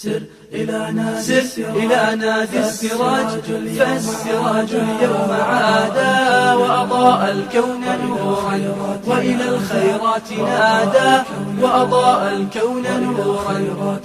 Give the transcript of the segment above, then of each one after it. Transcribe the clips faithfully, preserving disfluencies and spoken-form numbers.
سر إلى نادي السراج، فالسراج اليوم عادى وأضاء الكون نورا، وإلى الخيرات نادى وأضاء الكون نورا،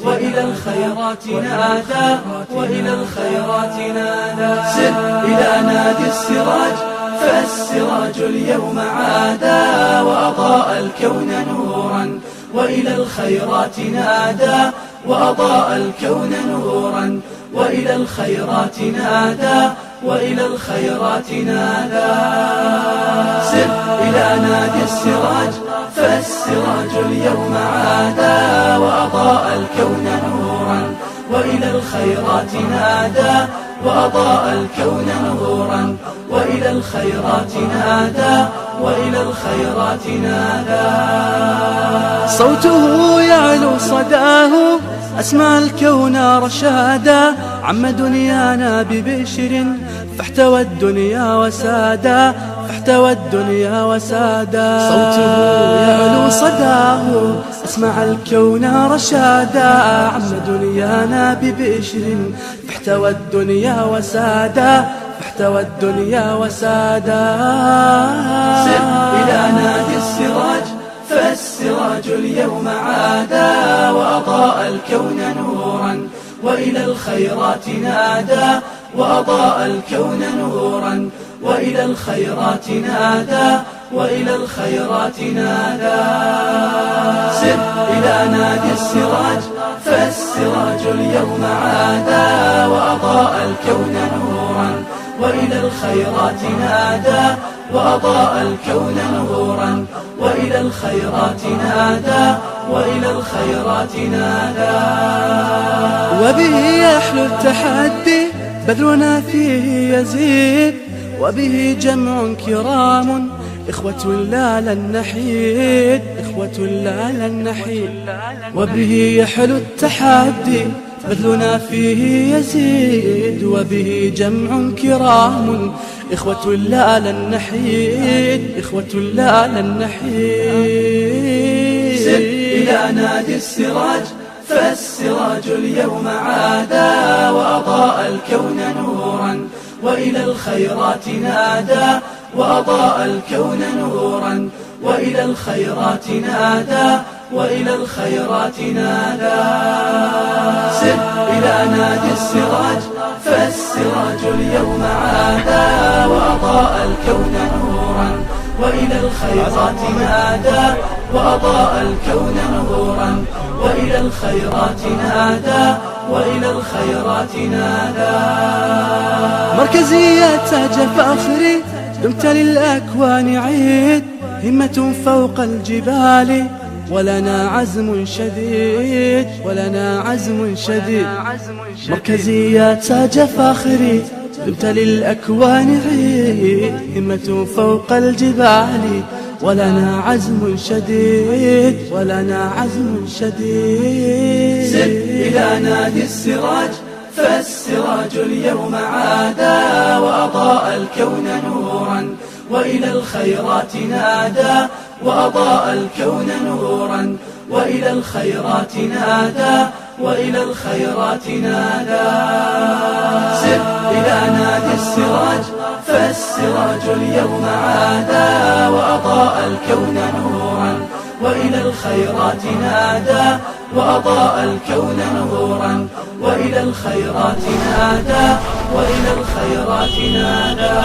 وإلى الخيرات نادى، وإلى الخيرات نادى. سر إلى نادي السراج، فالسراج اليوم عادى وأضاء الكون نورا، وإلى الخيرات نادى وأضاء الكون نورا، وإلى الخيرات نادى، وإلى الخيرات نادى. سر إلى نادي السراج، فالسراج اليوم عادى وأضاء الكون نورا، وإلى الخيرات نادى وأضاء الكون نورا، وإلى الخيرات نادى، وإلى الخيرات نادى. صوته يعلو صداه، أسمع الكون رشادا، عم دنيانا ببشر، فاحتوى الدنيا وسادا، فاحتوى الدنيا وسادا. صوته يعلو صداه، أسمع الكون رشادا، عم دنيانا ببشر، فاحتوى الدنيا وسادا، فاحتوى الدنيا وسادا. سر إلى نادي السراج، فالسراج اليوم عادى وأضاء الكون نورا، وإلى الخيرات نادى وأضاء الكون نورا، وإلى الخيرات نادى، وإلى الخيرات نادى. سر إلى نادي السراج، فالسراج اليوم عادى وأضاء الكون نورا، وإلى الخيرات نادى وأضاء الكون نورا، وإلى الخيرات نادى، وإلى الخيرات نادى. وبه يحلو التحدي، بذلنا فيه يزيد، وبه جمع كرام، إخوة لا لن نحيد، إخوة لا لن نحيد. وبه يحلو التحدي، بذلنا فيه يزيد، وبه جمع كرام، إخوة لا لن نحيد، إخوة لا لن نحيد. سر إلى نادي السراج، فالسراج اليوم عادى وأضاء الكون نورا، وإلى الخيرات نادى وأضاء الكون نورا، وإلى الخيرات نادى، وإلى الخيرات نادى. سر إلى نادي السراج، فالسراج اليوم عادى وأضاء الكون نورا، وإلى الخيرات نادى وأضاء الكون نورا، وإلى الخيرات نادى، وإلى الخيرات نادى. مركزية تاج فخري، دمت للأكوان عيد، همة فوق الجبال، ولنا عزم شديد، ولنا عزم شديد. مركزية تاج فخري، دمت للأكوان عيد، همة فوق الجبال، ولنا عزم شديد، ولنا عزم شديد. سر إلى نادي السراج، فالسراج اليوم عادى وأضاء الكون نورا، وإلى الخيرات نادى وأضاء الكون نورا، وإلى الخيرات نادى، وإلى الخيرات نادى. سر إلى نادي السراج، فالسراج اليوم عادى وأضاء الكون نورا، وإلى الخيرات نادى وأضاء الكون نورا، وإلى الخيرات نادى، وإلى الخيرات نادى.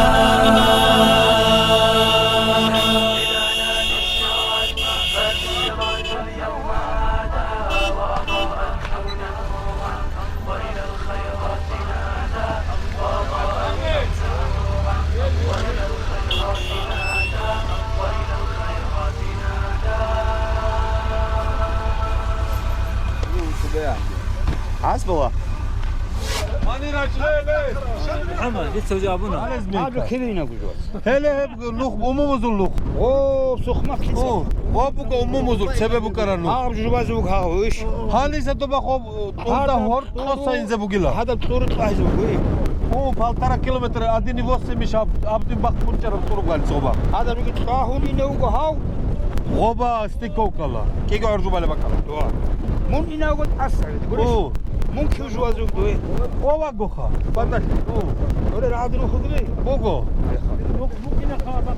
ХӀасбала. МухӀаммад, дица уже абуна. Гьаб кивинагу жо. Гьеле гьеб лух, умумузул лух. О, сухмахлъи. О, ва буго умумузул, цебе букӀараб лух. Гьаб жубазе буго гьав, иш. Гьалиса доба хоб, тӀурда гьоркьоса инзе бугила. Гьадаб тӀур тӀагьизе буго, и. О, полтора километра, один и восемь иш аб-, абдин бахъ кунчӀараб тӀур гьалиса гъоба. Гьадаб тӀагьун ине вуго гьав. Гъоба Стыковкала. КӀиго гӀуржубали бакӀала. Мун инавго тӀаса, гури. О. Мун кив жувазуг дуе? О, вагоха. Бадал. О. Оре рагӀади рухугли? Буго.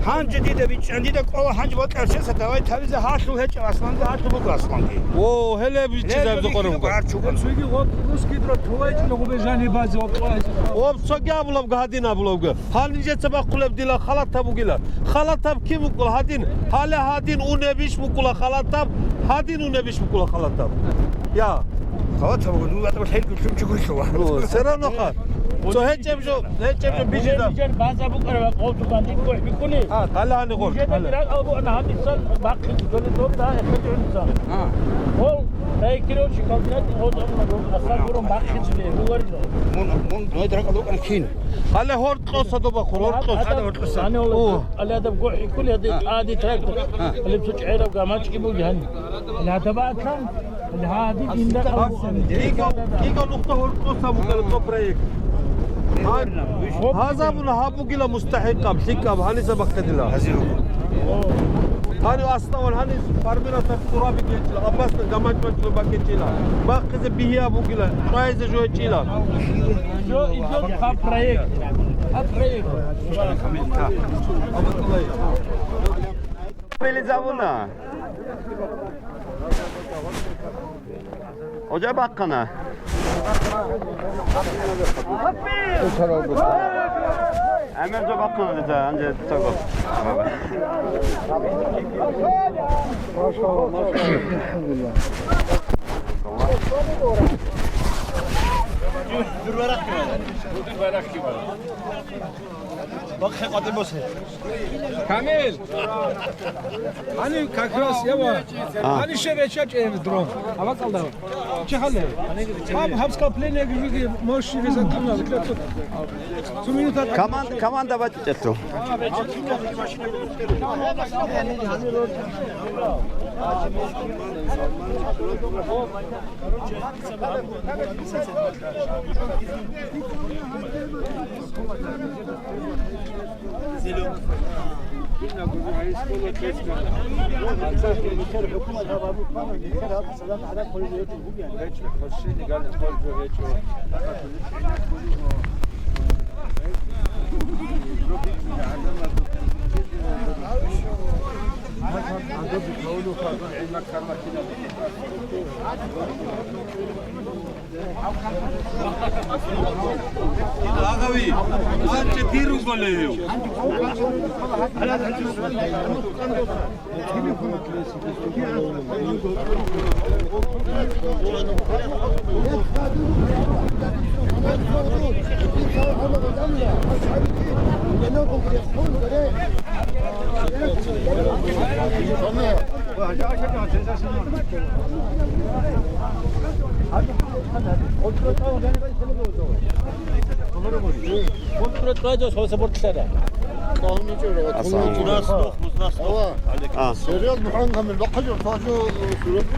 Гьанже дида бичӀчӀан, дида кӀола гьанже бокьарчеса, давай тавизе гьалъул гьечӀеб асланги, гьалъул буго асланги. О, гьеле биччи Гьеле забиза гьеле къорунго. Барчугун. Цоги вот русский дрот тувайчӀила гъубе жани базе вакъа. Об цоги абулабго, гьадин абулабго. Гьанже цебе бахъулеб дила халатаб бугила. Халатаб кин букӀула гьадин? Гьале гьадин унебищ букӀула халатаб? Гьадин унебищ букӀула халатаб? Я. Халатаб буго, ну, ва хӀел гутлъун чӀугурлъула. Ну, все равно ха. Цо гьечӀеб жо, гьечӀеб жо бижида. Нижер база букӀараб къолту бандит гохӀ бикуни. А, гьале гьанигъо. Нижеда гьале. Бирал албуана гьандисан бахъизе доле дорда эхеде гьунисан. А. Гьол проектировщик кандидат гьодамуна гьол асар гурун бахъизе гьуларила. Мун, мун, ну, драк алукъан кин. Гьале гьоркьоса доба хур, гьоркьоса. Гьале гьоркьоса. О. Гьале гьадаб гохӀи кколей гьадин, а, гьади трактор. А. Гьале цо чӀегӀераб гамачӀги буги гьаниб. Гьале гьадаб атлан, гьале гьади инда. Кига, кига нухда гьоркьоса букӀана цо проект. Гьа-, гьазабуна гьаб бугила мустахӀикъаб, лъикӀаб, гьаниса бахъидила. Гьазир. Гьанив аславан, гьанив фармиратаб сураби гечӀила, абасна гамачӀ-мачӀ бакӀичӀила. Бахъизе бигьияб бугила, чӀвайзе жойчӀила. Всё идёт по проекту. По проекту. Мобилизована. Гъожа бахъана. Амир жо бахъана дица, анже цаго. Машалла, машалла. Алхамдулилла. Камил! Они как раз, ява. А. Они ще веча чеем дрон. А вот алда. Че хале? Там хаб скопление, говорю, можешь себе закинуть. Цу минута. Коман-, команда бачӀичӀелъул. Агъави, ванче дир руголи гьев. Ассаламу алейкум. А. Серьёзно, хӀун гьанир бахъичӀо, цо жо сурат.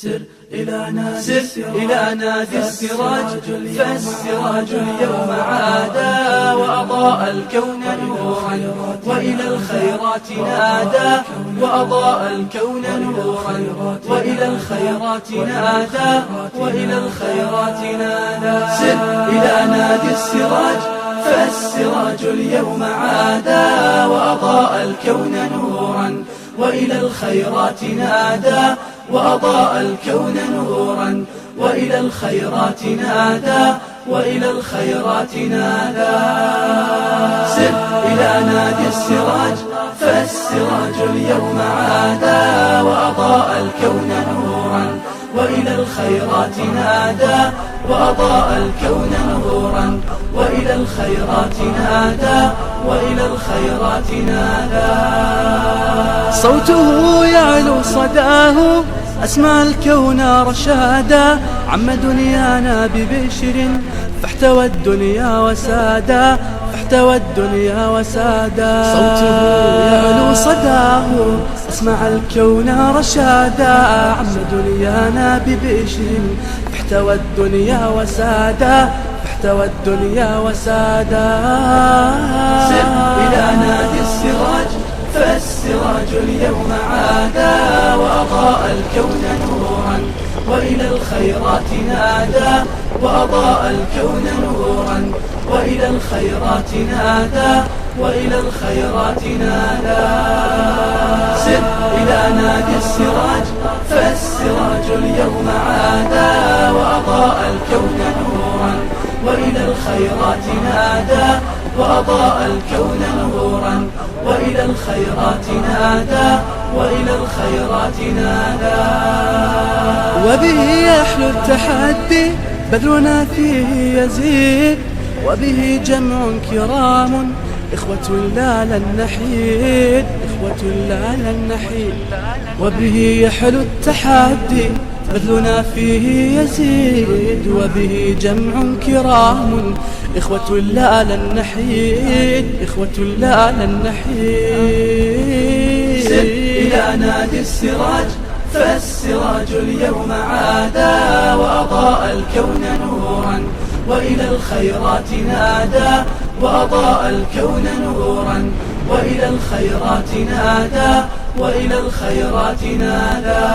سر إلى نادي سر إلى نادي السراج، فالسراج اليوم عادى وأضاء الكون نورا، وإلى الخيرات نادى وأضاء الكون نورا، وإلى الخيرات نادى، وإلى الخيرات نادى. سر إلى نادي السراج، فالسراج اليوم عادى وأضاء الكون نورا، وإلى الخيرات نادى وأضاء الكون نورا، وإلى الخيرات نادى، وإلى الخيرات نادى. سر إلى نادي السراج، فالسراج اليوم عادى وأضاء الكون نورا، وإلى الخيرات نادى، وأضاء الكون نورا، وإلى الخيرات نادى، وإلى الخيرات نادى. صوته يعلو صداه، أسمع الكون رشادا، عم دنيانا ببشر، فاحتوى الدنيا وسادا، فاحتوى الدنيا وسادا. صوته يعلو صداه، أسمع الكون رشادا، عم دنيانا ببشر، فاحتوى الدنيا وسادا، فاحتوى الدنيا وسادا. سر إلى نادي السراج، فالسراج اليوم عادا، وأضاء الكون نورا، وإلى الخيرات نادى، وأضاء الكون نورا، وإلى الخيرات نادى، وإلى الخيرات نادى. سر إلى نادي السراج، فالسراج اليوم عادا، وأضاء الكون نورا، وإلى الخيرات نادى، وأضاء الكون نورا، وإلى الخيرات نادى، وإلى الخيرات نادى. وبه يحلو التحدي، بذلنا فيه يزيد، وبه جمع كرام، إخوة لا لن نحيد، إخوة لا لن نحيد. وبه يحلو التحدي، بذلنا فيه يزيد، وبه جمع كرام، إخوة لا لن نحيد، إخوة لا لن نحيد. سر إلى نادي السراج، فالسراج اليوم عادا، وأضاء الكون نورا، وإلى الخيرات نادى، وأضاء الكون نورا، وإلى الخيرات نادى، وإلى الخيرات نادى.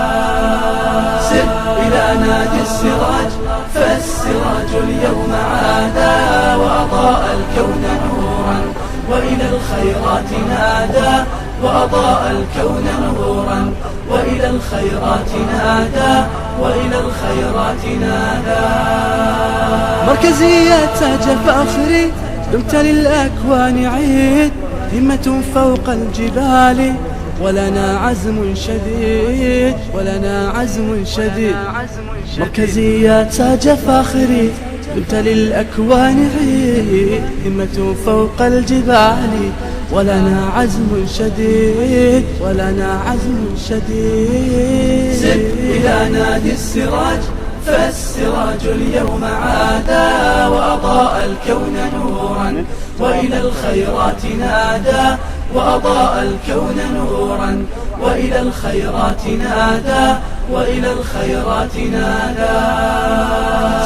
سر إلى نادي السراج، فالسراج اليوم عادا، وأضاء الكون نورا، وإلى الخيرات نادى، وأضاء الكون نورا، وإلى الخيرات نادى، وإلى الخيرات نادى. مركزية تاج فخري، دمت للأكوان عيد، همة فوق الجبال، ولنا عزم شديد، ولنا عزم شديد. مركزية تاج فخري، دمت للأكوان عيد، همة فوق الجبال، ولنا عزم شديد، ولنا عزم شديد. سر إلى نادي السراج، فالسراج اليوم عادا، وأضاء الكون نورا، وإلى الخيرات نادى، وأضاء الكون نورا، وإلى الخيرات نادى، وإلى الخيرات نادى.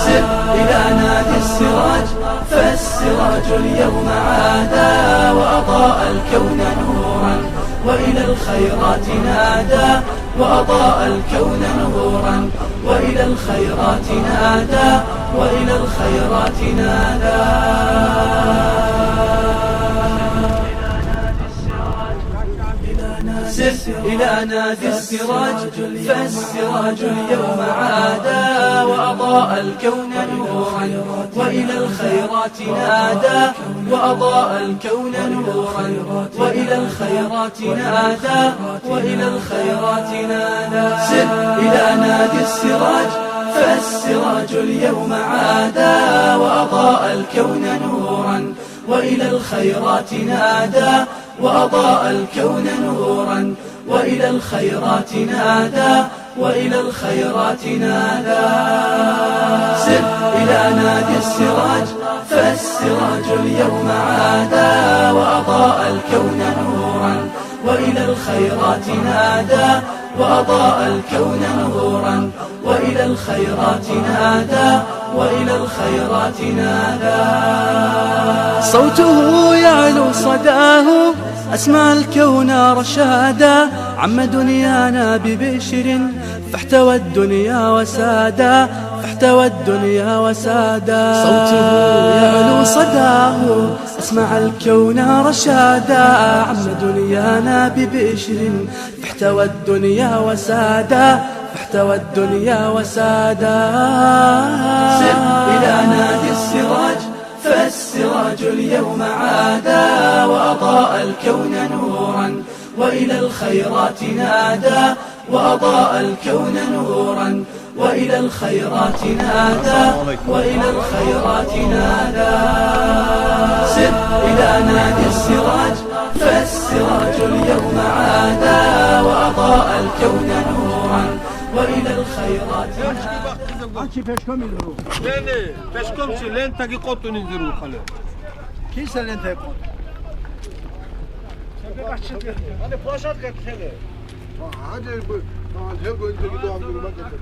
سر إلى نادي السراج، فالسراج اليوم عادا، وأضاء الكون نورا، وإلى الخيرات نادى، وأضاء الكون نورا، وإلى الخيرات نادى، وإلى الخيرات نادى. سر إلى نادي السراج، فالسراج اليوم عادا، وأضاء الكون نورا، وإلى الخيرات نادى، وأضاء الكون نورا، وإلى الخيرات نادى، وإلى الخيرات نادى. سر إلى نادي السراج، فالسراج اليوم عادا، وأضاء الكون نورا، وإلى الخيرات نادى، وأضاء الكون نورا، وإلى الخيرات نادى، وإلى الخيرات نادى. سر إلى نادي السراج، فالسراج اليوم عادا، وأضاء الكون نورا، وإلى الخيرات نادى، وأضاء الكون نورا، وإلى الخيرات نادى، وإلى الخيرات نادى. صوته يعلو صداه، أسمع الكون رشادا، عم دنيانا ببشر، فاحتوى الدنيا وسادا، فاحتوى الدنيا وسادا. صوته يعلو صداه، أسمع الكون رشادا، عم دنيانا ببشر، فاحتوى الدنيا وسادا، فاحتوى الدنيا وسادا. سر إلى نادي السراج، فالسراج اليوم عادا، وأضاء الكون نورا، وإلى الخيرات نادى، وأضاء الكون نورا، وإلى الخيرات نادى، وإلى الخيرات نادى. سر إلى نادي السراج، فالسراج اليوم عادى، وأضاء الكون نورا، وإلى الخيرات نادى. Не, не, пешком чи лентаги къотӀун инзирухъале. Киса лентаги къотӀун? Гьаниб площадка ккеле. Гьаниб, гьаниб гьеб гьаниб гьеб гьаниб гьеб.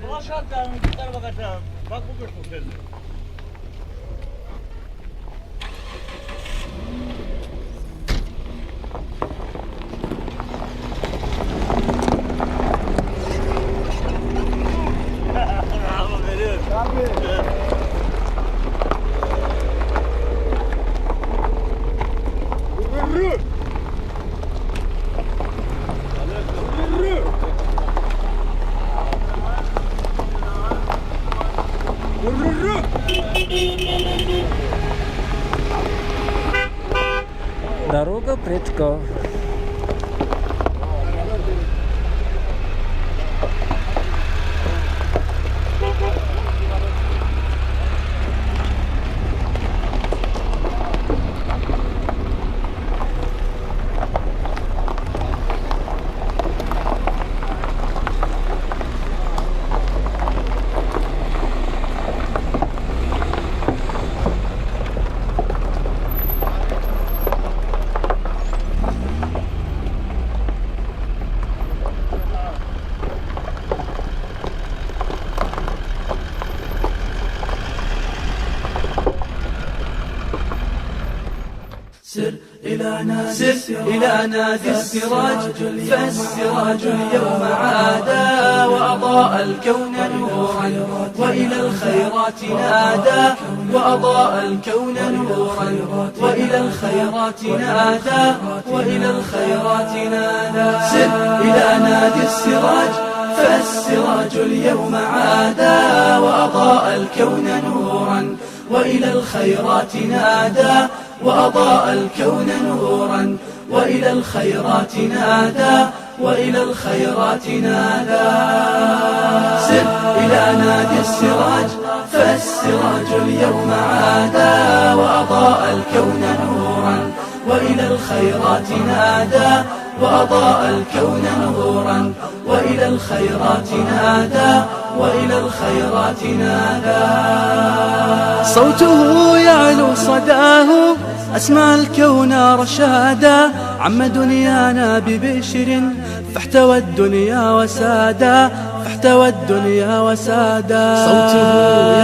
Площадка, гьаниб гьеб гьаниб гьеб. Дорога предков. سر إلى نادي، سر إلى نادي السراج، فالسراج اليوم عادى وأضاء الكون نورا، وإلى الخيرات نادى وأضاء الكون نورا، وإلى الخيرات نادى، وإلى الخيرات نادى. سر إلى نادي السراج، فالسراج اليوم عادى وأضاء الكون نورا، وإلى الخيرات نادى وأضاء الكون نورا، وإلى الخيرات نادى، وإلى الخيرات نادى. سر إلى نادي السراج، فالسراج اليوم عادى وأضاء الكون نورا، وإلى الخيرات نادى وأضاء الكون نورا، وإلى الخيرات نادى، وإلى الخيرات نادى. صوته يعلو صداه، أسمع الكون رشادا، عم دنيانا ببشر، فاحتوى الدنيا وسادا، فاحتوى الدنيا وسادا. صوته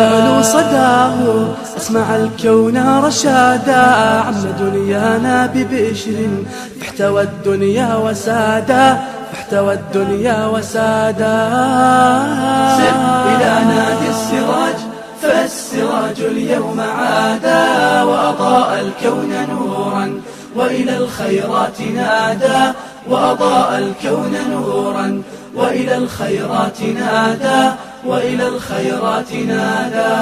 يعلو صداه، أسمع الكون رشادا، عم دنيانا ببشر، فاحتوى الدنيا وسادا، فاحتوى الدنيا وسادا. سر إلى نادي السراج، فالسراج اليوم عادى وأضاء الكون نورا، وإلى الخيرات نادى وأضاء الكون نورا، وإلى الخيرات نادى، وإلى الخيرات نادى.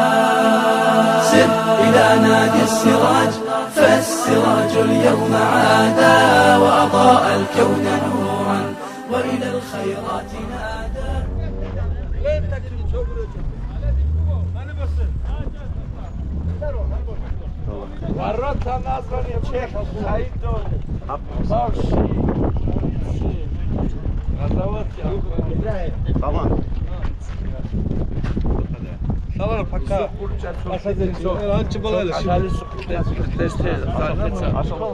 سر إلى نادي السراج، فالسراج اليوم عادى وأضاء الكون نورا، وإلى الخيرات نادى. Ворота названы чех, Сайдон, Бавши, Разаводский. Салам, пока. Гьанчи балайла.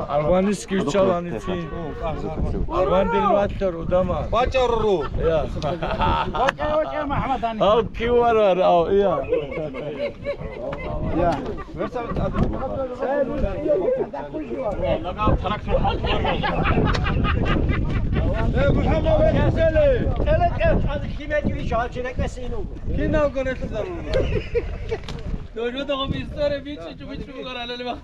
Арванис кивчалани цин. Арван дил ваттар удама. Бачаруру. Я. Гьав киварар, ав, я. Я. Кинав гонелъул заруру? Нуж дагъун история бичӀчӀичӀо, бичӀчӀо бугара, алали ва.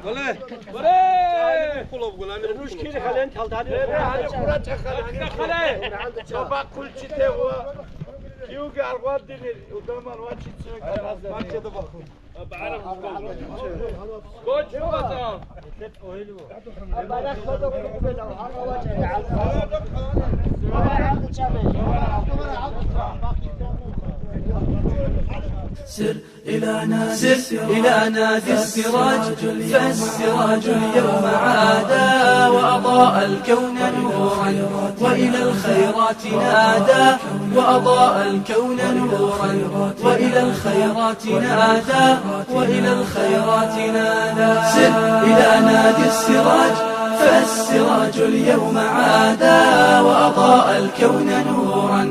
Бале. Бале. Хулаб гулани. Нуж кири хален талдани. Хале. Хале. Баба кулчите ва. Кивги аргъвардинир, удаман вачице, бачеда бахун. Скотч, бача! سر إلى نادي سر إلى نادي السراج، فالسراج اليوم عادى وأضاء الكون نورا، وإلى الخيرات نادى وأضاء الكون نورا، وإلى الخيرات نادى، وإلى الخيرات نادى. سر إلى نادي السراج، فالسراج اليوم عادى وأضاء الكون نورا،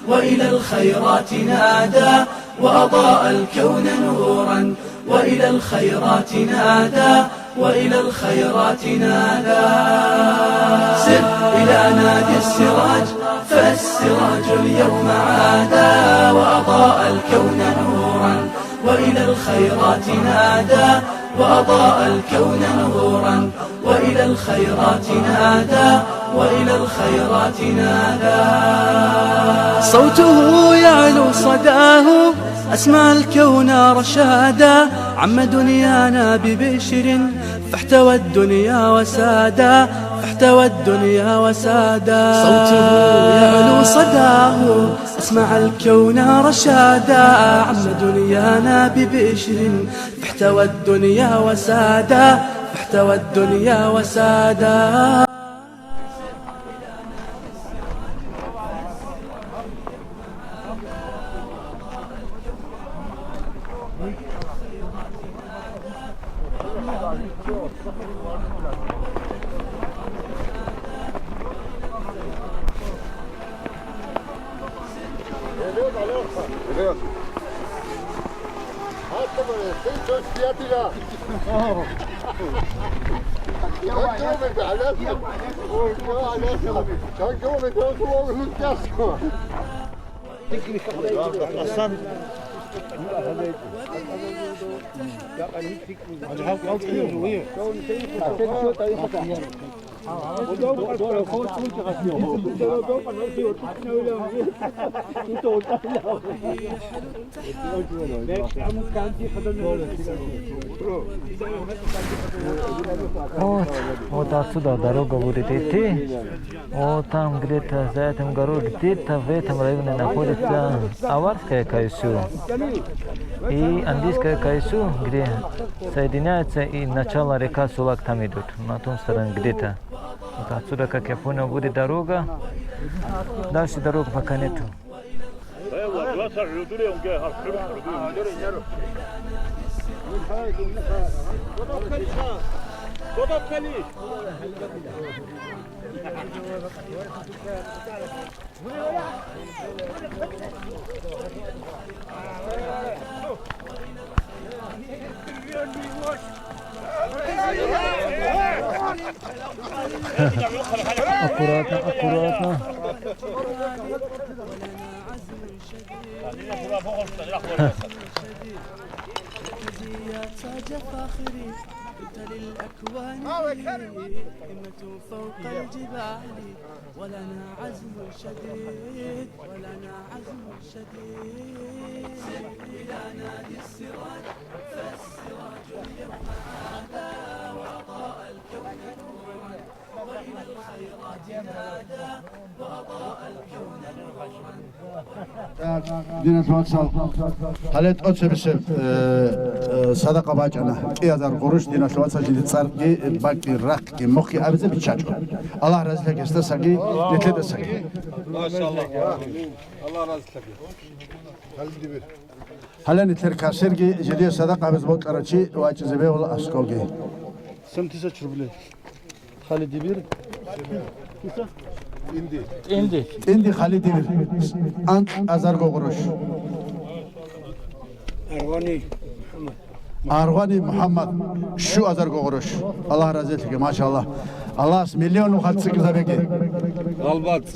وإلى الخيرات نادى وأضاء الكون نورا، وإلى الخيرات نادى، وإلى الخيرات نادى. سر إلى نادي السراج، فالسراج اليوم عادى وأضاء الكون نورا، وإلى الخيرات نادى وأضاء الكون نورا، وإلى الخيرات نادى، وإلى الخيرات نادى. صوته يعلو صداه، أسمع الكون رشادا، عم دنيانا ببشر، فاحتوى الدنيا وسادا، فاحتوى الدنيا وسادا. صوته يعلو صداه، أسمع الكون رشادا، عم دنيانا ببشر، فاحتوى الدنيا وسادا، فاحتوى الدنيا وسادا. Вот, вот отсюда дорога будет идти. Вот там где-то за этим горой, где-то в этом районе находится Аварская КСУ и Андрейская КСУ, где соединяется и начало река Сулак там идут, на том стороне где-то. Вот отсюда, как я понял, будет дорога. Дальше дороги пока нету. Аккуратно, аккуратно. Диналъ вацал, гьале тӀоцебесеб, э, э, садакъа бачӀана, кӀиазар гъурущ, диналъ вацал, жиндир цӀарги бакӀги рахъги мухъги абизе биччачӀо. Аллагь разилъаги гьесдасаги, нилъедасаги. Гьале нилъер касирги жидее садакъа гьабизе бокьарав чи вачӀизе бегьула аскӀовги. Семь тысяч рублей. Хали дибир. Инди. Инди. Инди хали дибир. Анкь азарго гъурущ. Аргъвани МухӀаммад. Аргъвани МухӀаммад, щуазарго гъурущ. Аллагь разилъиги, машаллагь. Аллагьас миллион нухалъ цӀикӀкӀизабеги. Гъалбац.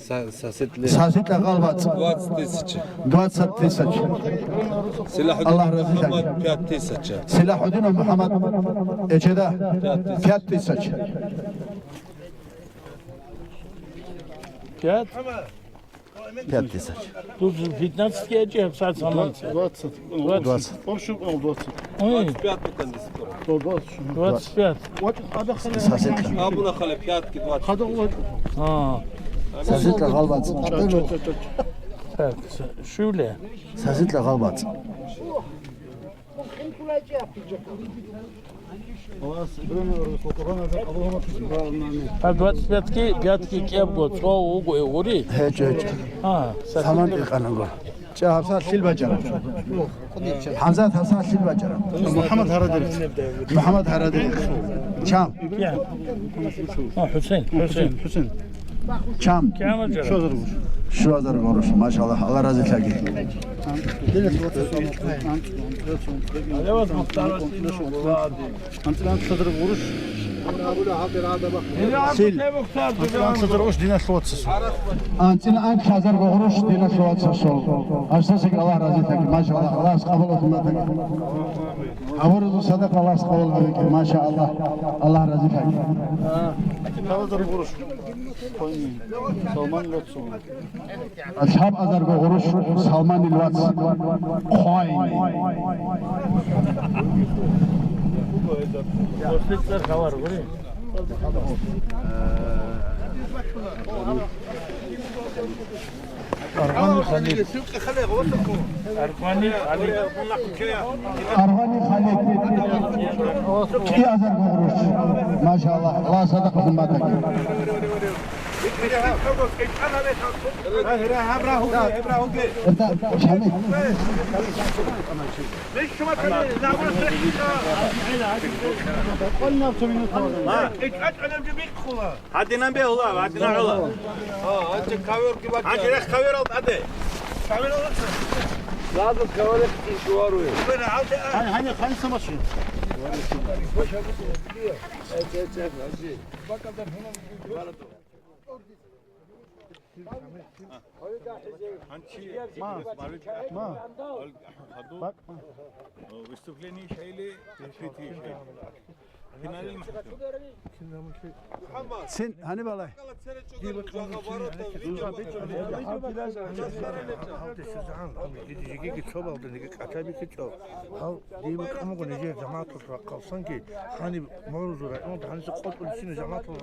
Са-, саситлъи. Саситлъи гъалбац. Двадцать тысяч. Двадцать тысяч. Силахудин Аллагь разилъаги. МухӀаммад, пять тысяч. Силахудин МухӀаммад, эчеда. Пять тысяч. Пять тысяч. Пять? Пять тысяч. Тут же пятнадцать кечи, а в сад саманца. Двадцать. Двадцать. Двадцать. В общем, о, двадцать. Ой. Двадцать пять пока здесь. Сто двадцать. Двадцать пять. Сосед. Абуна хале пятки, двадцать. А. Сосед лагъал бац. Так, с-, шуля. Сосед лагъал бац. А двадцать пятки, пятки кӀебго, цо вуго, э, гъури? ГьечӀо, гьечӀо. А, са-, Саман тӀекъанаго. ЧӀа, гьабсагӀат лъил бачӀараб? ХӀамзат, гьабсагӀат лъил бачӀараб? МухӀаммад Гьарадерихъ. МухӀаммад Гьарадерихъ. Чам? А, ХӀусен, ХӀусен. ХӀусен. Чам? Щуазар гъурущ. Щуазар гъурущ, машаллагь, Аллагь разилъаги. АнцӀила анцӀ лъазар гъурущ. Сил. АнцӀила анцӀ лъазар гъурущ диналъул вацасул. АнцӀила анцӀ лъазар гъурущ диналъул вацасул. ГьабсагӀатги Аллагь разилъаги, машаллагь, Аллагьас къабул гьабун батаги. Гьабураб садакъа Аллагьас къабул гьабеги, машаллагь, Аллагь разилъаги. Лъазар гъурущ. Салман вацун. Лъабазарго гъурущ Салманил вац хъвайни. Аргъвани Халид. Аргъвани Халид. Аргъвани Халид. КӀиазарго гъурущ. Машаллагь, Аллагь садакъа хӀурматаги. Гьадинан бегьула, гьадинан гӀола. Гьанже рехъ каверал тӀаде. Сразу каверал тӀаде. Гьанже, гьанже, гьанже, гьанже. Ма. Ма. Выступление шайли, открытие шайли. Финалил махтум. Син, гьаниб алай. Гьал дима къамуго нижер жамагӀаталъ рахъалсанги, гьаниб Мурузул районда гьаниса къотӀулесина жамагӀаталъ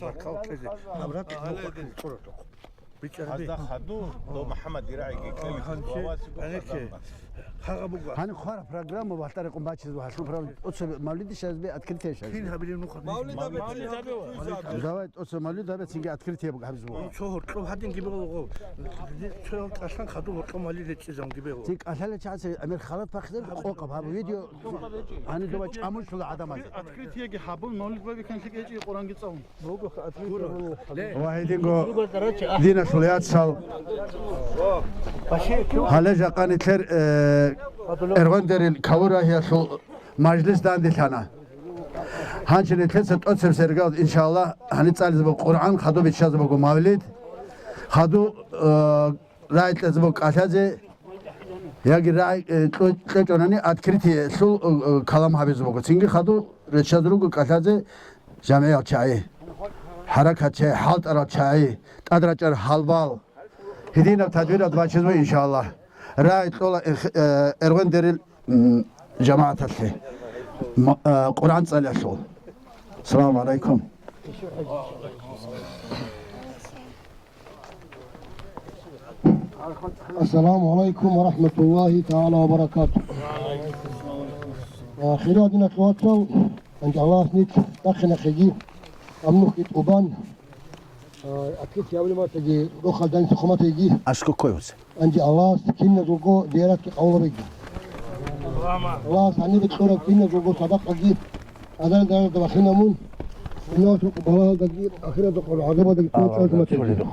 рахъалсанги, Гьаб ракь нухъа кколчӀоратухъ. БичӀараби. Гьазда хадур, дов МухӀаммад Ирагьиги ккелихъ гьанчи, гьавасиго гьанеке, хазан. Гьагъа буго. Гьаниб хвара программа бахтарикъун бачиз ва гьалъул программа. Оцо мавлиди щазби открытие щазби. Кин гьабилев нух. Мавлид абе. Давай, оцо мавлид абе цинги открытие гьабиз буго. Цо гьоркьоб гьадин гибе гъо. Цо кӀалъан хадур гьоркьоб мали речӀчӀизан гибе гъо. Цин кӀалъала чагӀазе амир халат бахъизар къокъаб гьаб видео. Гьаниб доба чӀамулъула гӀадамазе. Открытиеги гьабун, мавлид бабиканлъи кӀечӀи Къуранги цӀалун. Ва гьединго диналъул яцал гьале жакъа нилъер, э, Эргъвендерил кавурагьиялъул мажлис данделъана. Гьанже нилъеца тӀоцеб сергал, иншаллагь, гьаниб цӀализе буго Къуръан, хадуб биччазе буго мавлид, хаду, э, рагӀи кьезе буго кӀалъазе, яги рагӀи, э, кьо-, кьечӀонани открытиелъул, э, э, калам гьабизе буго. Цинги хаду реччазе руго кӀалъазе жамгӀиял чагӀи, хӀаракат чагӀи, хӀалтӀарал чагӀи, тӀадрачӀарал гьалбал. Гьединаб тадбирал бачизабу, иншаллагь. РагӀи кьола эх-, э, Эргъвендерил, м, жамагӀаталъе, м, э, Къуръан цӀалиялъул. Саламу гӀалайкум. Ассаламу гӀалайкум ва рахӀматуллагьи тагӀала ва баракатугь. Э, хириял диналъул вацал, анкьалас нилъ тӀахинахъеги, амнухъги тӀубан, А, открытие гьабулеб матаги, рохалда нилъ хъуматаги. А сколько? Анжи Аллагьас киназулго зияратги къабул гьабеги. Аллагьас гьанибе кьураб киназулго садакъаги, азан-даражада бахинабун, дунялалъул балагьалдаги, ахираталъул гӀазабалдаги цӀалулеб матаги.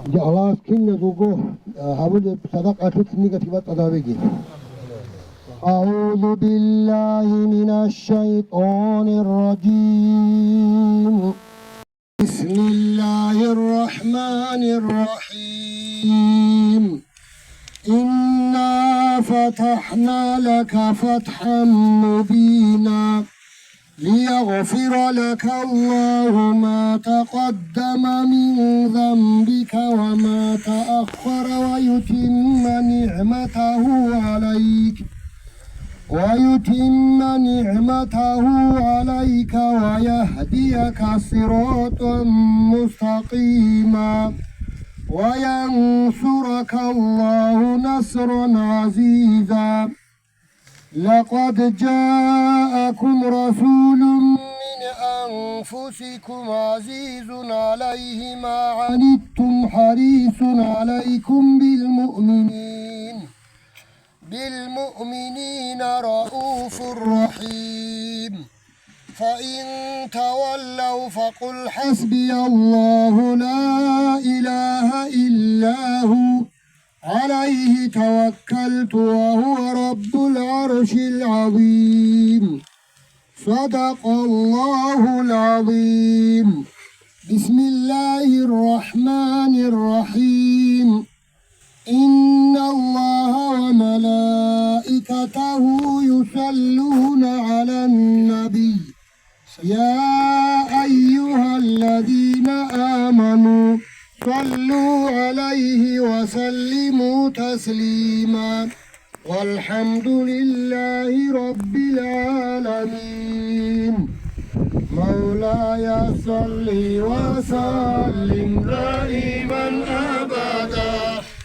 Анжи Аллагьас киназулго, а, гьабулеб садакъаялъулъ нигатги батӀалда гьабеги. أعوذ بالله من الشيطان الرجيم. بسم الله الرحمن الرحيم. إنا فتحنا لك فتحا مبينا. ليغفر لك الله ما تقدم من ذنبك وما تأخر ويتم نعمته عليك، ويتم نعمته عليك ويهديك صراطا مستقيما، وينصرك الله نصرا عزيزا. لقد جاءكم رسول من أنفسكم عزيز عليه ما عنتم حريص عليكم بالمؤمنين، بالمؤمنين رءوف رحيم. فإن تولوا فقل حسبي الله لا إله إلا هو عليه توكلت وهو رب العرش العظيم. صدق الله العظيم. بسم الله الرحمن الرحيم. إن الله وملائكته يصلون على النبي. يا أيها الذين آمنوا صلوا عليه وسلموا تسليما. والحمد لله رب العالمين. مولاي صل وسلم دائما أبدا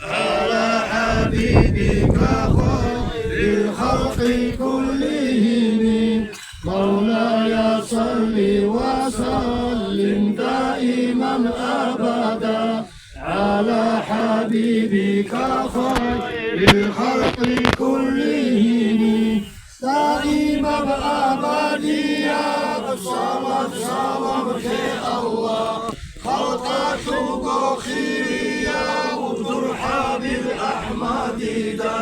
على حبيبك خير الخلق كلهم. مولاي صل وسلم دائما أبدا على حبيبك خير الخلق كلهم. دائما أبديا صلاة سلام يا الله. خلقك خيريا وترحب بالأحمدية.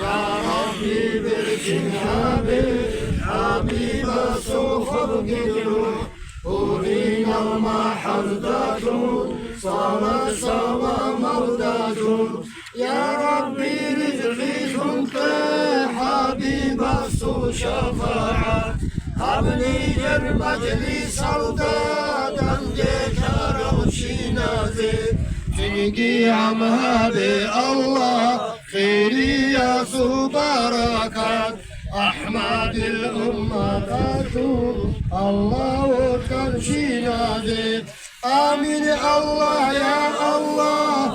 يا ربي بركن حبيب، حبيب السخر قدره. ودين المحزدة صلاة سلام مودة. يا ربي رزقي خنت حبيب السو شفاعة. هبني جر مجلس الدادن ديكار وشينازي. تنقي عم هذه الله خيرية وبركات. أحمد الأمة تشوف الله وكان شينازي. آمين الله يا الله،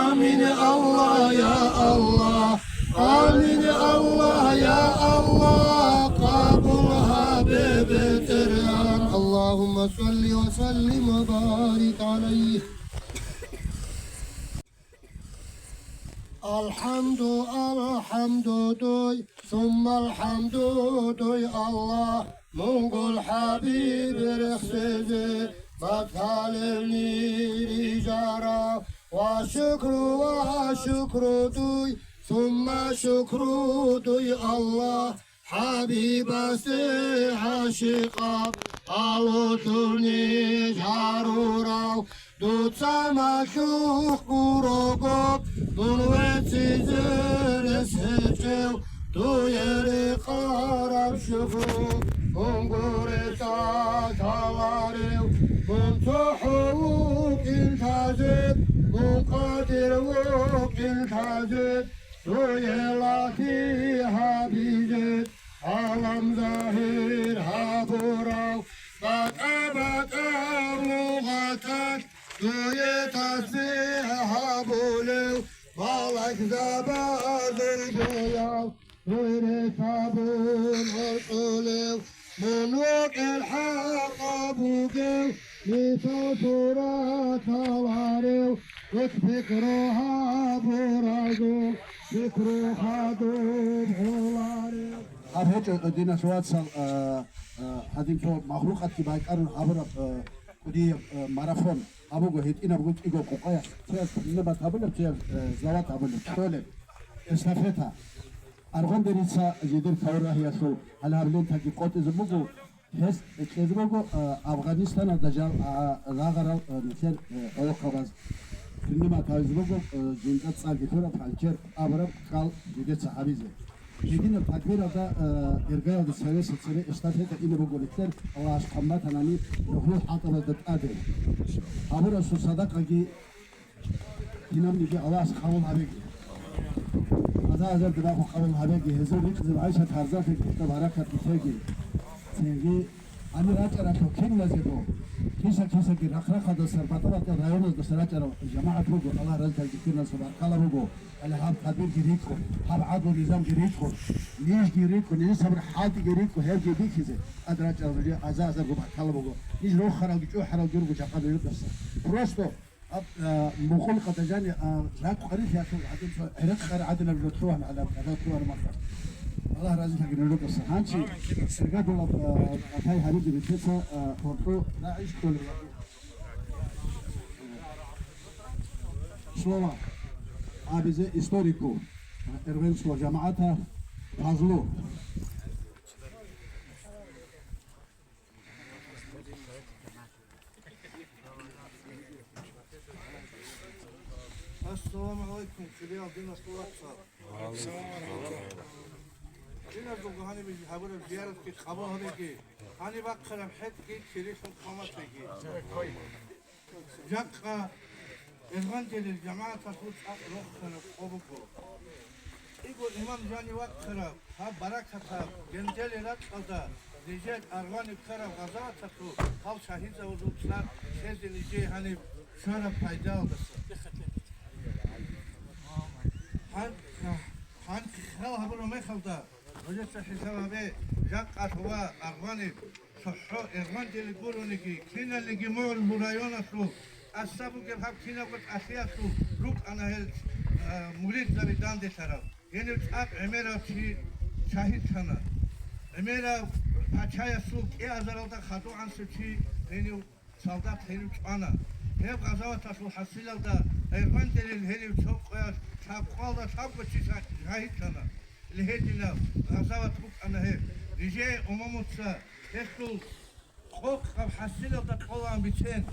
آمين الله يا الله، آمين الله يا الله، قبولها ببتريان. اللهم صل وسلم وبارك عليه. الحمد، الحمد دوي، ثم الحمد دوي الله. Мунгул хӀабиб рехсезе баталевни рижарав, ва шукру, ва шукру дуй, сумма шукру дуй, Аллагь, хӀабибасде гӀашикъав, алутурни гьарурав, Дуца малъухъ гурого, дун веццизе рес гьечӀев, дуе рекъараб шукру, мун гурелъа лъаларев, мун цохӀо вукӀин лъазе, мун къадир вукӀин лъазе, дуе лагълъи гьабизе, гӀалам загьир гьабурав, батӀа-батӀа лугъаталъ дуе тасбихӀ гьабулев, малаикзабазул дуяв, дуе рес гьабун гьоркьулев, мун вукӀел хӀакъаб бугев, мисал сурат лъаларев, дуц пикру гьабуразул, пикру хадуб гьоларев. Гьаб гьечӀо, диналъ вацал, а, а, гьадин цо махлукъатги байкӀарун гьабураб, а, кӀудияб, а, марафон. Гьаб буго гьитӀинаб гутӀиго къукъаялъ, цояс принять гьабулеб, цояс, а, сдавать гьабулеб, кьолеб, эстафета. Аргъан Берица жидер таврагьиялъул гьале гьаб лентаги къотӀизе буго, гьес кьезе буго, а, Афганистаналда жал, а, рагъарал, а, нилъер, а, гӀолохъабаз. Принять гьабизе буго, а, жинда цӀарги лъураб хӀанчер абураб кӀал жидеца гьабизе. Гьединаб такбиралда, э, иргаялда цевеса цере эстафета ине буго нилъер, Аллагьас хъван батанани, нухул хӀалтӀабазда тӀаде. Гьабурасул садакъаги кинабниги Аллагьас къабул гьабеги. Аза-азар дирахъу къабул гьабеги, гьезул ризкъи гӀайшат-гьарзатлъи, гьезда баракат битеги. Цинги гьанир рачӀаралъур киназего, киса-кисаги рахъ-рахъалдаса, батӀа-батӀа районаздаса рачӀарал жамагӀат буго, Аллагь разилъаги киназго баркала буго. Гьале гьаб такбирги рикӀкӀун, гьаб гӀадлу-низамги рикӀкӀун, нижги рикӀкӀун, нижер сабур-хӀалтӀиги рикӀкӀун, гьебги бихьизе тӀад рачӀарал нужее аза-азарго баркала буго. Ниж рохаралги чӀухӀаралги руго жакъа нужедаса. Просто гьаб, а, мукъулкъада жани, а, ракӀ къварилъиялъул гӀадин цо гӀерекъ къар гӀадинаб жо лъугьана гьалаб, гьалаб лъугьана махъа. Аллагь разилъаги нужедаса. Гьанчи сергадулаб, а, атай гьабизе бетеца, а, гьоркьо рагӀи щолеб. Слово абизе историку Эрвенского жамагӀата Фазлу. Ассаламу гӀалайкум, чилиял диналъул вацал. Киназулго гьаниб гьабураб зияратги къабул гьабеги, гьаниб бахъараб хӀетӀги кирилъун хъваматлъиги. Жакъа Эргъандерил жамагӀаталъул цӀакъ роханаб къо буго. КӀиго имам жани вахъараб гьаб баракатаб Генделил ракьалда нижер аргъваниб ккараб гъазаваталъул гьал шагьидзавазул цӀар лъезе нижее гьаниб щвараб пайдалдаса. Гьан-, гьан-, хал гьабураб мехалда, нужеца хӀисаб гьабе, жакъа лъугьа аргъваниб цохӀо Эргъандерил гурониги, киналниги мугӀрул районалъул, тӀаса бугеб гьаб кинабго тӀалъиялъул рукӀана гьел, а, муридзаби данделъарал. Гьенив цӀакъ гӀемерав чи шагьидлъана. ГӀемерав пачаясул кӀиазаралда хадугӀансев чи гьенив солдат гьенив чӀвана. Гьеб гъазаваталъул хӀасилалда Эргъандерил гьенив цо къоялъ лъабкъоялда лъабго чи ша-, шагьидлъана. Гьединаб гъазават букӀана гьеб. Нижее умумуца гьелъул къокъаб хӀасилалда кьолаан бицен,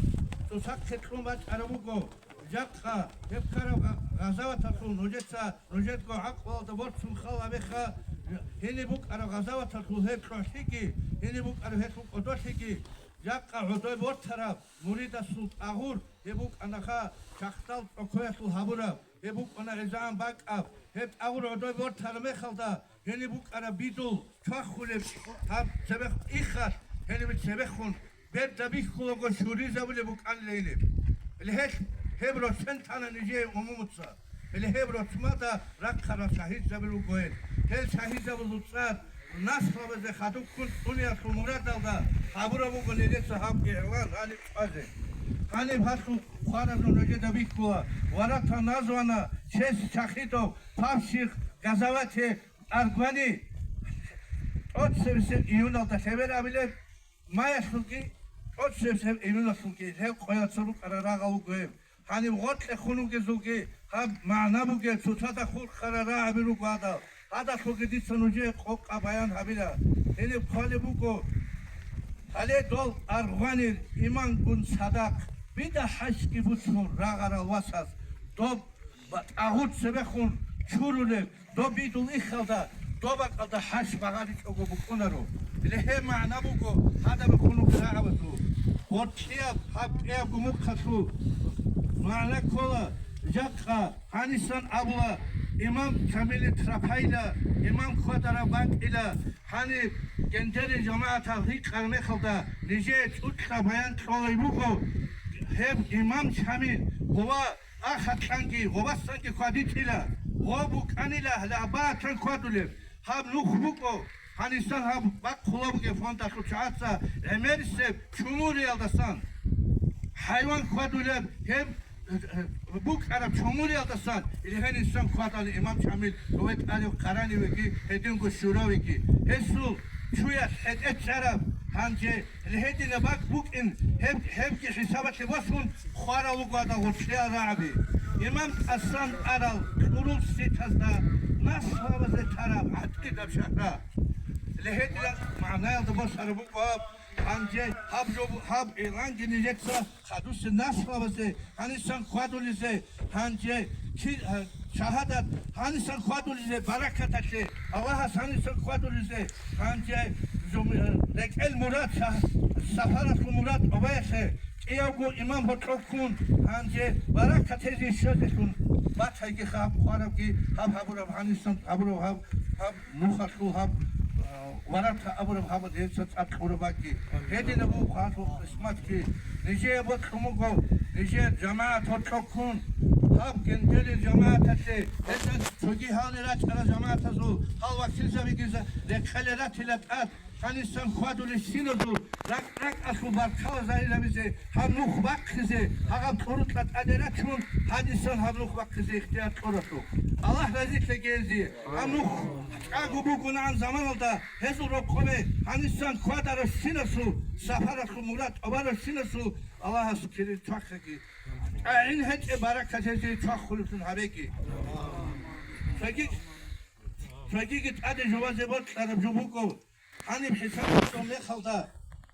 цоцахъе кьун бачӀараб буго. Жакъа гьеб ккараб гъа-, гъазаваталъул нужеца, нужедго гӀакълуялда борцун хал гьабеха, гьениб букӀараб гъазаваталъул гьеб кьолъиги, гьениб букӀараб гьелъул кӀодолъиги, жакъа гӀодой бортараб муридасул тӀагъур гьеб букӀанаха, чахъдал цӀокоялъул гьабураб, гьеб букӀана гӀезегӀан бакӀаб, гьеб тӀагъур гӀодой бортараб мехалда, гьениб букӀараб бидул чвахулеб гьаб цебехъ иххалъ, гьениб цебехун берда бихьулаго щуризабулеб букӀанила гьениб. Гьеле гьеб, гьеб росен тана нижее умумуца. Гьеле гьеб росмада рахъарал шагьидзаби руго гьел. Гьел шагьидзабазул цӀар наслабазе хадубккун цӀуниялъул мурадалда гьабураб буго нилеца гьаб игӀлан гьаниб чӀвазе. Гьаниб гьалъул хваразул нужеда бихьула: «Ворота названа в честь шахидов, павших в гъазавате Аргвани». ТӀоцебесеб июналда лъеберабилеб маялъулги, тӀоцебесеб июналъулги гьеб къоялъ цо рукӀарал рагъал руго гьеб. Гьаниб гъоркье хун вугезулги гьаб магӀна бугеб цоцазда хурхарал рагӀаби руго гьадал. Гьадалъулги дица нужее къокъа баян гьабила. Гьениб хъвалеб буго: гьале дол аргъванил имангун цадахъ, бида хӀажги буцун рагъарал васас, доб ба-, тӀагъут цебехун чурулеб, доб бидул иххалда, доб бакӀалда хӀаж багъаричӀого букӀунаро. Гьеле гьеб магӀна буго гьадаб хунукъ рагӀабазул. Гъоркьияб гьаб кӀиябго мухъалъул магӀна ккола, жакъа гьанисан абула, имам Камили Трапайила, имам кквадараб бакӀила, гьаниб Гендери жамагӀатал рикъараб мехалда нижее цӀукьа баян кьолей буго, гьеб имам Шамил гъова Ахатанги гъобасанги хьвадитила, гъо букӀанила гьале абаатан хьвадулеб. Гьаб нух букӀо, гьанисан гьаб бахъула бугеб фондалъул чагӀаца гӀемерисеб чумуриялдасан. ХӀайван хьвадулеб гьеб, э, букӀараб чумуриялдасан, гьенисан хьвадали имам Шамил, гьове тӀарев Къаранивеги гьединго Щуравеги. Гьесул чуялъ хӀетӀе чӀараб гьанже Гьединаб бакӀ букӀин, гьеб, гьебги хӀисабалъе босун, хварал руго гьадал гъоркьиял рагӀаби. Имам тӀасан арал кьурул ситазда наслабазе тараб гӀатӀидаб шагьра. Гьединаб магӀнаялда босараб буго гьаб, гьанже гьаб жо, гьаб игӀланги нижеца хадусеб наслабазе гьанисан хьвадулезе, гьанже чи-, гьа-, Шагьадат гьанисан хьвадулезе, баракаталъе, Аллагьас гьанисан хьвадулезе, гьанже жум-, рекӀел мурад, ша-, сапаралъул мурад тӀобаялъе, кӀиявго имам гьоркьоб ккун, гьанже баракат гьезие щвезелъун батайги хаб, хъварабги гьаб гьабураб, гьанисан гьабураб гьаб, гьаб нухалъул гьаб, а, варатха абураб гьаб гьеца цӀакъ кьураб бакӀги. Гьединаб буго гьалъул къисматги. Нижее бокьун буго, нижер жамагӀат гьоркьоб ккун, гьаб гьендерил жамагӀаталъе, гьезда цоги гьалде рачӀарал жамагӀатазул гьал вакилзабиги за-, рехъалде ратила тӀад, гьанисан хьвадулел щиназул ракӀ-ракӀалъул баркала загьирлъабизе, гьаб нух бахъизе, гьагъаб кьурукьа тӀаде рачун, гьанисан гьаб нух бахъизе ихтияр кьуралъул. Аллагь разилъеги гьезие. Гьаб нух чӀаго бугонаан заманалда гьезул рокъобе гьанисан хьвадарав щинасул, сапаралъул мурад тӀобарав щинасул Аллагьас кири чвахъеги, тӀагӀин гьечӀеб баракат гьезие чвахулеблъун гьабеги. Цоги, цогиги тӀаде жубазе бокьараб жо буго. Гьаниб хӀисаб гьабураб мехалда,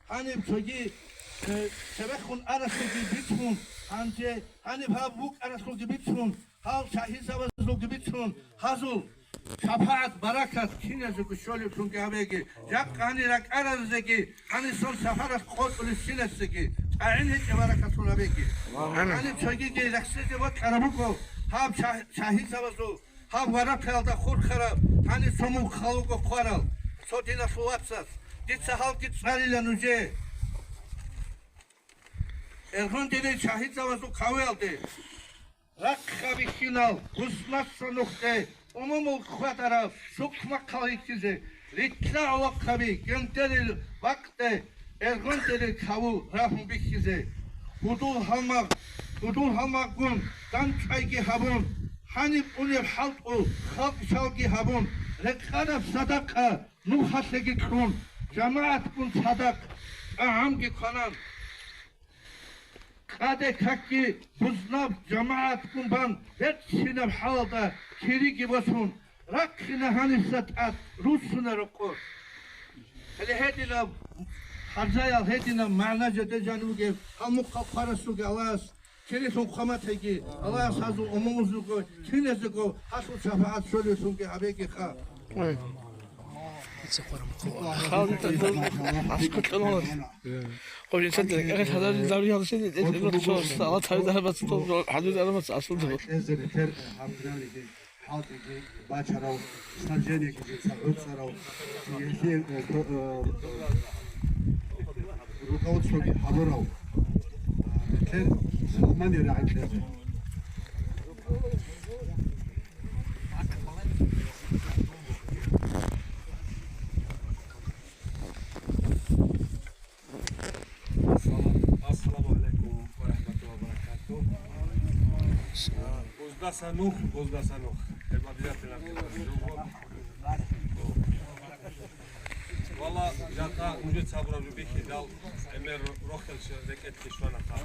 гьаниб цоги, э, цебехун аралъулги бицун, гьанже гьаниб гьаб букӀаралъулги бицун, гьал шагьидзабазулги бицун, гьазул шапагӀат-баракат киназего щолеблъунги гьабеги, жакъа гьанир ракӀаразеги, гьанисан сапаралъ къотӀулев щинасеги тӀагӀин гьечӀеб баракатлъун гьабеги. Амин. Гьаниб цогиги рехсезе бокьараб буго гьаб ша-, шагьидзабазул, гьаб варакьалда хурхараб, гьаниб цо мухъ халуго хъварал, цо диналъул вацас, дица гьалги цӀалила нужее. Эргъундерил шагьидзабазул кавеялде, рахъ бихьинал, гьуснасса нухде, умумул хьвадарав, сукъ-махъал рихьизе, рилълъа гӀолохъаби, гьендерил бакъде, эргъундерил кавул рагьун бихьизе, гьудул гьалмагъ, гьудул гьалмагъгун дандчӀвайги гьабун, гьаниб унеб хӀалтӀул халкъ жалги гьабун, рекъараб садакъа нухалъеги кьун, жамагӀатгун цадахъ тӀагӀамги кванан. Къаде какги бузнаб жамагӀатгун бан, берцинаб хӀалалда кириги босун, рахъина гьаниса тӀад руссунаро къо. Гьеле гьединаб харжаял, гьединаб магӀна жеде жанив вугев гьал мухъал хъварасулги Аллагьас кирилъун хъваматеги, Аллагьас гьазул умумузулго киназего гьалъул шапагӀат щолевлъунги гьабегиха. Гьезул рекер гьабизе араб мацӀ асулда. ХӀалтӀиги бачарав, снабжениеги жинца гӀуцӀарав, гьелъие, э, ко-, э, руководствоги гьабурав, э, нилъер Салмани рагӀи кьезе. Ассалам-, ассаламу алейкум ва рахматуллахи ва баракатух. Буздаса нух, буздаса нух. Гьеб обязательно. Валла, жакъа нужеца гьабураб жо бихьидал, гӀемер рохел рекӀелъе щванаха.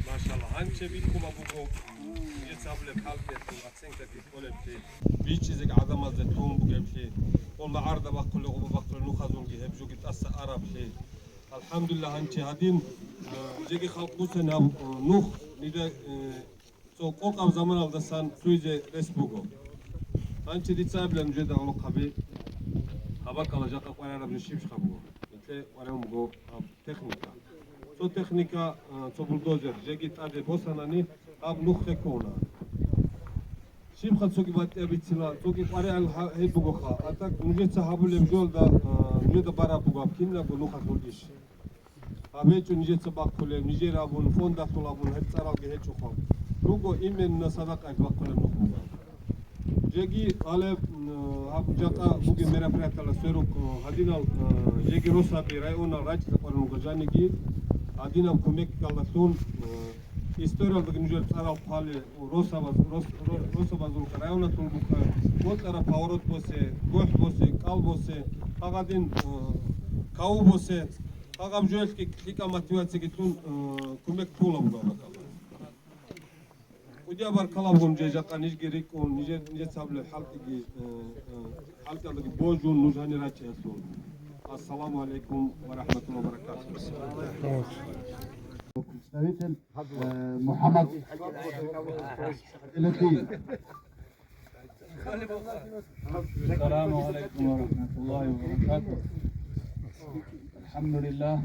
Машалла, гьанчи бихьула буго, нужеца гьабулеб хӀалкӀиялъул оценкаги кколеблъи, бичӀчӀизеги гӀадамазде тун бугеблъи, къулла гӀарда бахъулел, гъуба бахъулел нухазулги гьеб жоги тӀаса араблъи. АлхӀамдулиллагь, гьанчи гьадин, э, жеги халкъ бусен гьаб, э, нух, нижер, э, цо къокъаб заманалдасан лъугьизе рес буго. Гьанчи дица абилан нужеда гӀолохъаби, гьабакъала жакъа къварараб жо щиб-щибха буго. Гьелъе къваригӀун буго гьаб техника. Цо техника, а, цо бульдозер, жеги тӀаде босанани, гьаб нух хеккуна. Щибха цоги батӀияб бицила, цоги къваригӀел гьа-, гьеб бугоха. А так нужеца гьабулеб жоялда, а, нужеда бараб буго гьаб кинабго нухалъул иш. Гьаб гьечӀо нижеца бахъулеб, нижер абун, фондалъул абун, гьеб цӀаралги гьечӀоха. Руго именно садакъаялъ бахъулеб нух буго. Жеги гьалеб, м, гьаб жакъа бугеб мероприятиялда сверухъ, м, гьадинал, м, жеги росаби районал рачӀизе къваригӀун руго жаниги, гьадинаб кумекалдалъун, м, историялдаги нужер цӀарал хъвале, росабаз, рос-, ро-, росабазул районатул бухъа, бокьараб поворот босе, гохӀ босе, кӀал босе, гьагъадин, м, каву босе, гьагъаб жоялъги лъикӀаб мотивацияги лъун, м, кумек лъугьула буго гьаб бакӀалда. КӀудияб баркала буго нужее жакъа нижги рикӀкӀун, нижер, нижеца гьабулеб хӀалкӀиги, э, э, хӀалкӀалдаги божун нуж гьанир рачӀиялъул. Ассаламу алейкум ва рахматуллахи ва баракатух. Представитель, э, Мухаммад Элетин. السلام عليكم ورحمة الله وبركاته. الحمد لله،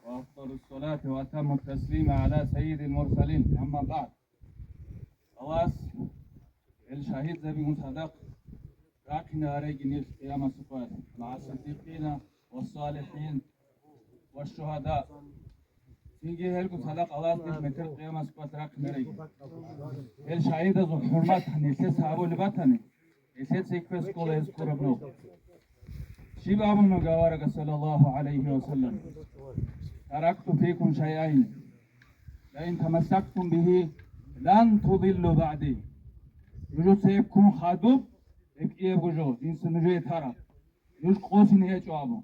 وأفضل الصلاة وأتم التسليم على سيد المرسلين. أما بعد. Аллагьас гьел шагьидзабигун цадахъ рахъине гьареги нилъ къиямасеб къоялъ, مع الصديقين والصالحين والشهداء. Цинги гьелгун цадахъ Аллагьас нилъ метер къиямасеб къоялъ рахъине гьареги. Гьел шагьидазул хӀурмат нилъеца гьабулеб батани, нилъеца кквес ккола гьез ккураб нух. Щиб абуна аварагас, саллаллагьу гӀалайгьи ва саллам: «تركت فيكم شيئين لئن تمسكتم بهما لن تضلوا بعدي». Нужеца гьеб ккун хадуб, гьеб кӀиябго жо, жинца нужее тараб. Нуж къосине гьечӀо абун.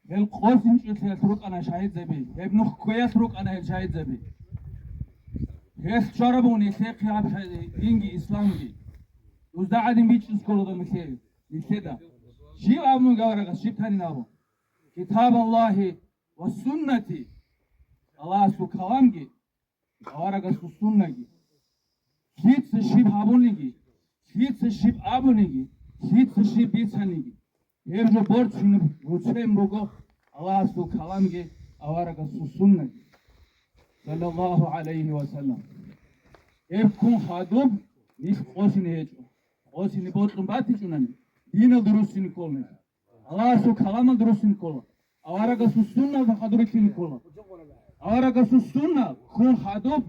Гьел къосинчӀелъиялъ рукӀана шагьидзаби, гьеб нух кквеялъ рукӀана гьел шагьидзаби. Гьелъ чвараб бугин нилъехъе гьаб шай-, динги исламги. Дузда гӀадин бичӀчӀун ккола доб нилъее, нилъеда. Щиб абун аварагас, щиб танин абун? Китабаллагьи ва суннати, Аллагьасул каламги, аварагасул суннаги, лъица щиб гьабуниги, лъица щиб абуниги, лъица щиб бицаниги, гьеб жо борцунеб руцен буго Аллагьасул каламги аварагасул суннаги, саллаллагьу гӀалайгьи ва саллам. Гьеб ккун хадуб, нилъ къосине гьечӀо. Къосине бокьун батичӀунани, диналда руссине ккола нилъ. Аллагьасул каламалда руссине ккола. Аварагасул сунналда хадур рилълъине ккола. Аварагасул сунна ккун хадуб,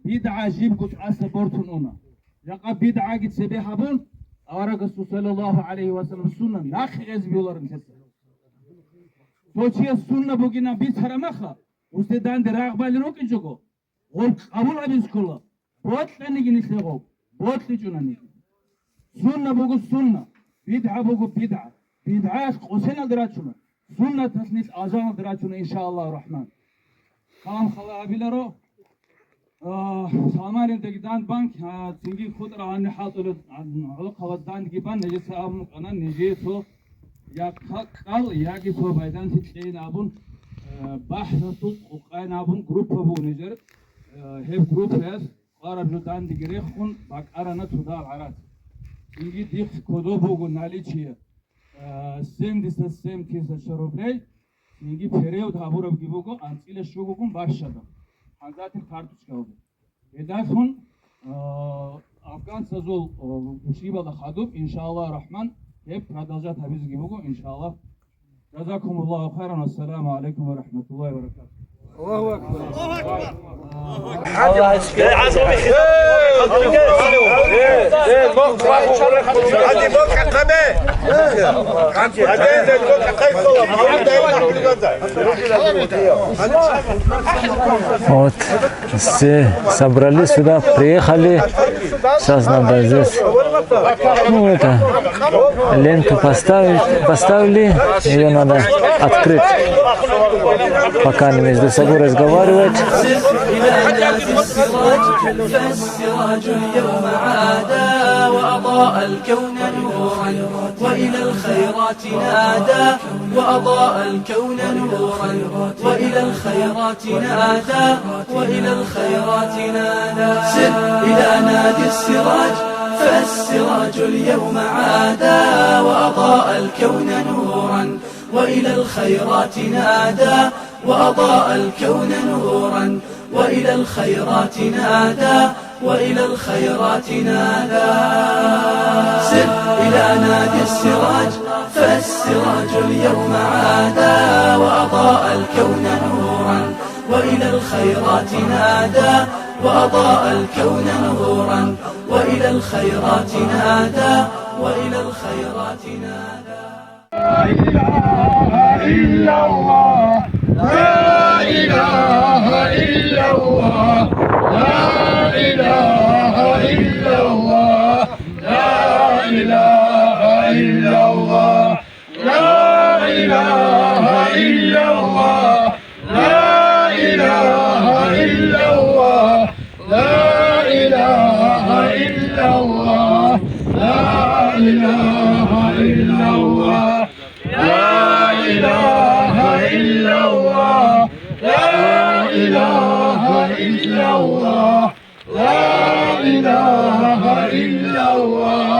бидгӀа жибго тӀаса бортун уна. Жакъа бидгӀаги цебе гьабун, аварагасул, саллаллагьу гӀалайгьи ва саллам, сунна нахъе гӀезбиуларин лъеца. Цо чияс сунна бугинан бицараб маха, гъусде данде рагъ балел рукӀинчӀого, гъоб къабул гьабизе ккола, бокьаниги нилъее гъоб, бокьичӀонаниги. Сунна буго сунна, бидгӀа буго бидгӀа. БидгӀаялъ къосиналде рачуна, суннаталъ нилъ алжаналде рачуна, иншааллагьу рахӀман. Калам хала гьабиларо, а, Салмариялдаги дандбан, а, цинги хутӀра гьанни хӀалтӀулеб, а, гӀолохъабаз дандги бан, нижеца абун букӀана, нижее цо я кка-, кӀал, яги цо байданлъи кьейин абун, а, бахӀсасул къукъайин абун группа буго нижер. Э, гьеб группаялъ къвараб жо дандеги рехун бакӀарана цо дагьаб гӀарац. Цинги дихъ кодоб буго наличие, э, семьдесят семь тысяч рублей, цинги перевод гьабурабги буго анцӀила щугогун бащада. Гьанзатил карточкаялда. Гьелдалъун, э, афганцазул, э, щибалда хадуб, иншааллагь рахман, гьеб продолжать гьабизеги буго, иншааллагь. جزاكم الله خيرا والسلام عليكم ورحمة الله وبركاته. الله أكبر. Вот. Все собрались сюда, приехали. Сейчас надо здесь, ну, это, ленту поставить, поставили, ее надо открыть. Пока они между собой разговаривают. السراج اليوم عاد وأضاء الكون نورا وإلى الخيرات نادى وأضاء الكون نورا وإلى الخيرات نادى وإلى الخيرات نادى. سر إلى نادي السراج فالسراج اليوم عادى وأضاء الكون نورا وإلى الخيرات نادى وأضاء الكون نورا وإلى الخيرات نادى وإلى الخيرات نادى. سر إلى نادي السراج فالسراج اليوم عادى وأضاء الكون نورا وإلى الخيرات نادى وأضاء الكون نورا وإلى الخيرات نادى وإلى الخيرات نادى. لا إله إلا الله. لا إله إلا الله. لا إله إلا الله. لا إله إلا الله. لا إله إلا الله. لا إله إلا الله. لا إله إلا الله. لا إله إلا الله. لا إله إلا الله. لا إله إلا الله. لا إله إلا الله.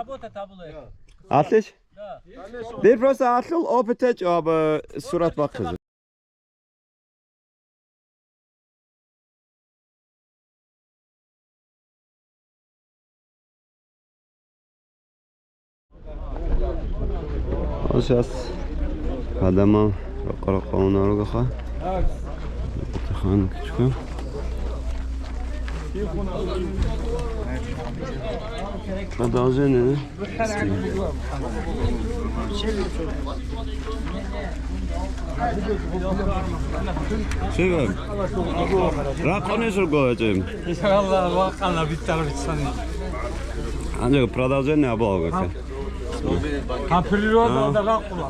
Алъищ? Дир просто алъул опыт гьечӀо аб сурат бахъизе. Сейчас гьадамал рокъо-рокъо унаругаха. Таханкичка. Продолжение, да? Сибан. Ракъунес руго гьечӀеб. Иншаллагь, вакъана битӀараб бицани. Гьанже продолжение абулаго. Гьаб природа ракъула.